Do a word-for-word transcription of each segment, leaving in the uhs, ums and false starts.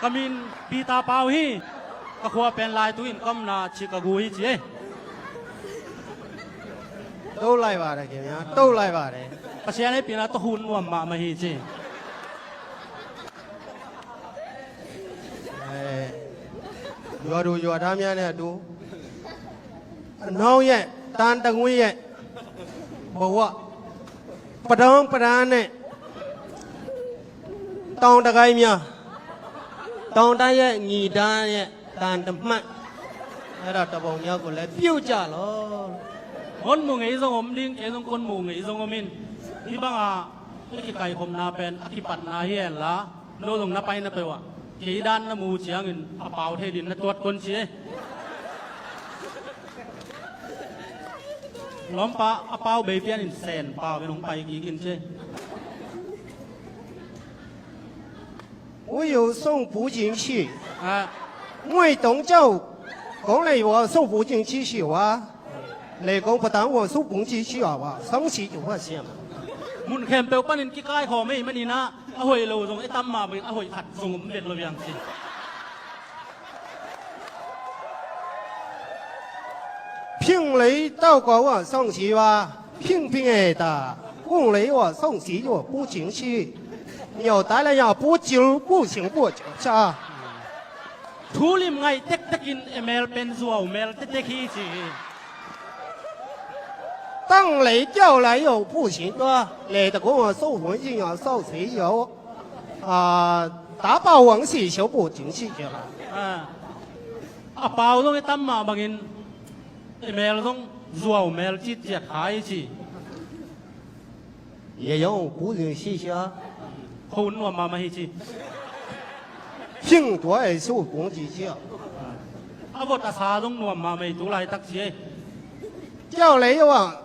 Ka min Peter Pau hi. Ka khua pen Laitu in ka omna Chicago hi ci e. 都来吧的，给你啊，都来吧的。 Pasian hehpihna tawh hun nuam mahmah hi ci. 哎，ရွာသူရွာသားများနဲ့အတူ အနောင်းရဲ့တန်တငွေ့ရဲ့ဘဝ ပတောင်းပတန်းနဲ့တောင်တကိုင်းများ တောင်တိုင်းရဲ့ညီတန်းရဲ့တန်တမတ် အဲ့ဒါတပုံမျိုးကိုလည်းပြုတ်ကြလော့။ Kon mu ngei zong om ding, kei zong kon mu ngei zong om in. Hih bangah i kikaikhopna pen a kipatna hi hen la, no zong na pai na peuh ah kei dan na mu ciangin a pau thei din na tuat kon ci e. Lawmpa a pau bei pian in Sen Pau in hong pai kik in ci e. 我有送补进去。 Ah, 我懂就讲了，我送补进去是吧？你讲不当我送补进去啊，我送去就发现了。 Mun khempeuh panin kikaikhawm ei maninah a hoih lo zong e tam mah bangin a hoih khat zong om vet lo viang ci. 病了祷告我送去吧，病病的，病了我送去我不进去，有带了也不久，不行不久去。 Thu lim ngaih tektekin e mel pen zuau mel tektek hi ci hi. 当雷叫来又不行的，雷的跟我送回去啊，送谁有啊？打爆王喜修补进去去了。 Ah, a pau zong e tam mah bangin e mel zong zuau mel citciat kha hi ci. 也用不进去啊。 Khun nuam mahmah hi ci. 病毒也是不进去啊。 A vot a sa zong nuam mahmah hi tu laitak ci e. 叫雷啊，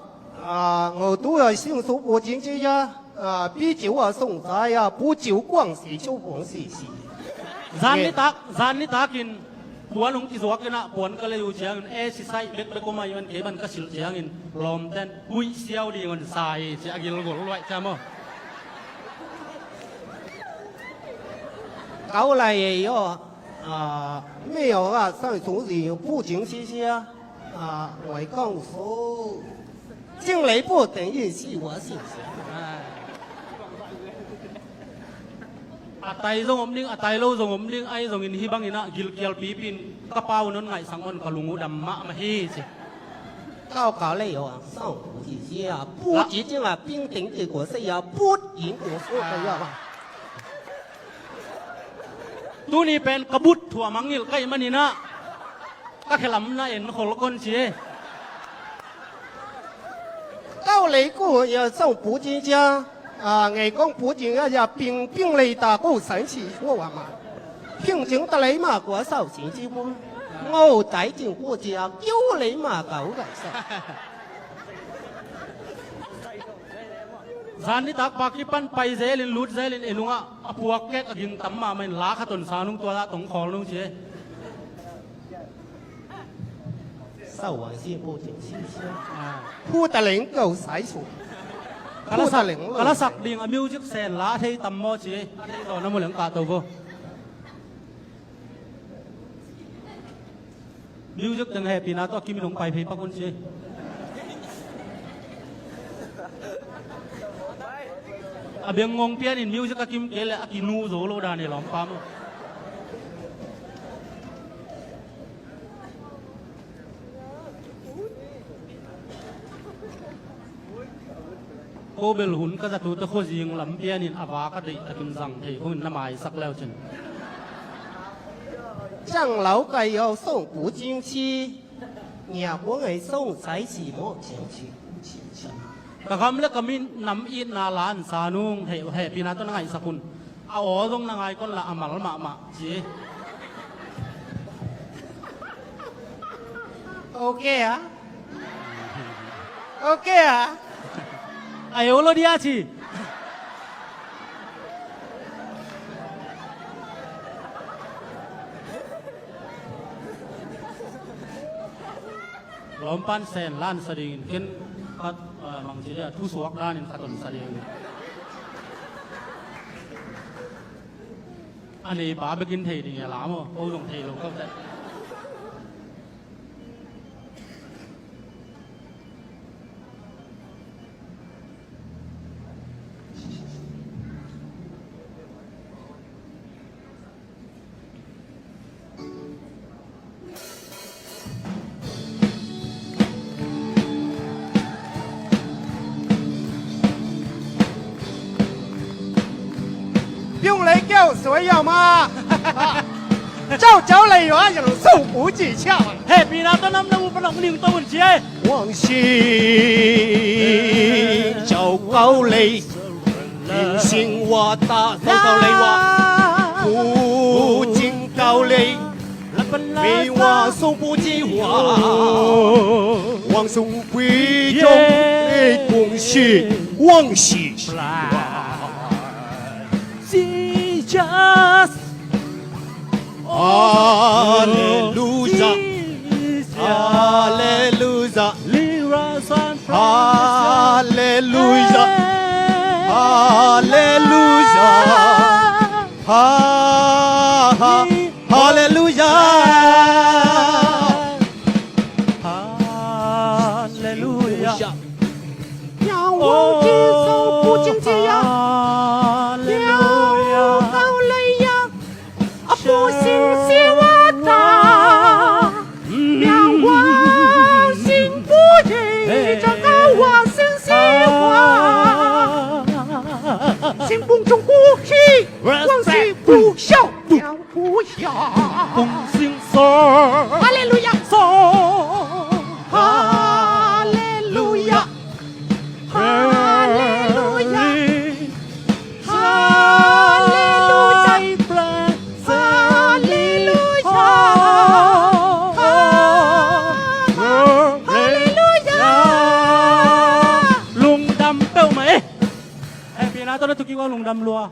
啊，我都要信主不进去呀，啊，必救我送灾呀，不救光喜就光喜喜。 Zan nitak, zan nitakin puan hong kizuak inah puan ka lei uh ciangin e sisaih bekbek om ah i man kei ban ka silh ciangin lawmten huih siau ding on sa hi ci a gilgol luaih cia maw? 高来也有啊，没有啊，上从里不进去啊，啊，我告诉，进来不等于是我信心。 A tai zong om ding, a tai lo zong om ding, ahi zongin hih bangin ah gilkial pipin ka pau non ngaihsak on ka lung uh dam mahmah hi ci. 高考了有啊，上五级啊，不及格啊，冰顶给国谁呀，不赢国谁的呀。 Tuni pen ka but thuah mangngilh ka hih maninah ka khelam na en khol kon ci e. 高雷过也上不及格啊，外公不及格呀，冰冰雷打过神奇过啊嘛，平均的雷嘛，国少行进步，我带进过去啊，丢雷嘛，搞改善。 Zan nitak pa kipan pai zelin lut zelin e nungah a puak kek a ging tam mahmah in la khat on sa nung tua dah tong khawl nung ci e. 少玩些不点心些，啊，不得能够塞住，不得能够塞住。 Ka lasak, ka lasak ding a music Sen la a thei tam maw ci e. A thei tawh na mu leng kah to vo. Music teng hehpihna tawh a kim in hong pai phei pak un ci. A beng ngong pian in music a kim kei le a kinu zo lo dan e lawmpa maw. Ko bel hun ka zat uh teh khuazing lam pian in a va ka deih takin zang thei khong in na maisak leu cin. 长老该要送不进去，也不会送在寂寞进去，不进去。 Ka gam le ka min nam itna la an sa nung heh, hehpihna tawh na ngaihsak un. A aw zong na ngai kon la a mal mahmah ci. Ok ah. Ok ah. A eu lo dia ci. Lawmpan Sen la an sa dingin ken khat, eh, mangci dia thusuak danin khat on sa dingin. Nei pa bekin thei ding a lam aw, ko zong thei lo kau teh. Pyung lei keu suai yau ma. Cau cau lei yua yang sung pu ci ciau. He pi na to nam na u panok ning to un ci ai. Wang si cau kau lei. Ling sing wa ta cau kau lei wa. Pu cing kau lei. Mei wa sung pu ci wa. Wang sung pui jong ei kung si. Wang si. Jesus. Hallelujah. Jesus. Hallelujah. Hallelujah. Hallelujah. Ha, ha, hallelujah. Hallelujah. Hallelujah. Hallelujah. Hallelujah. Hallelujah. Hallelujah. Hallelujah. Hallelujah. Lungdam peuhmah e. Hehpihna tawh na thukiu a lungdam lua.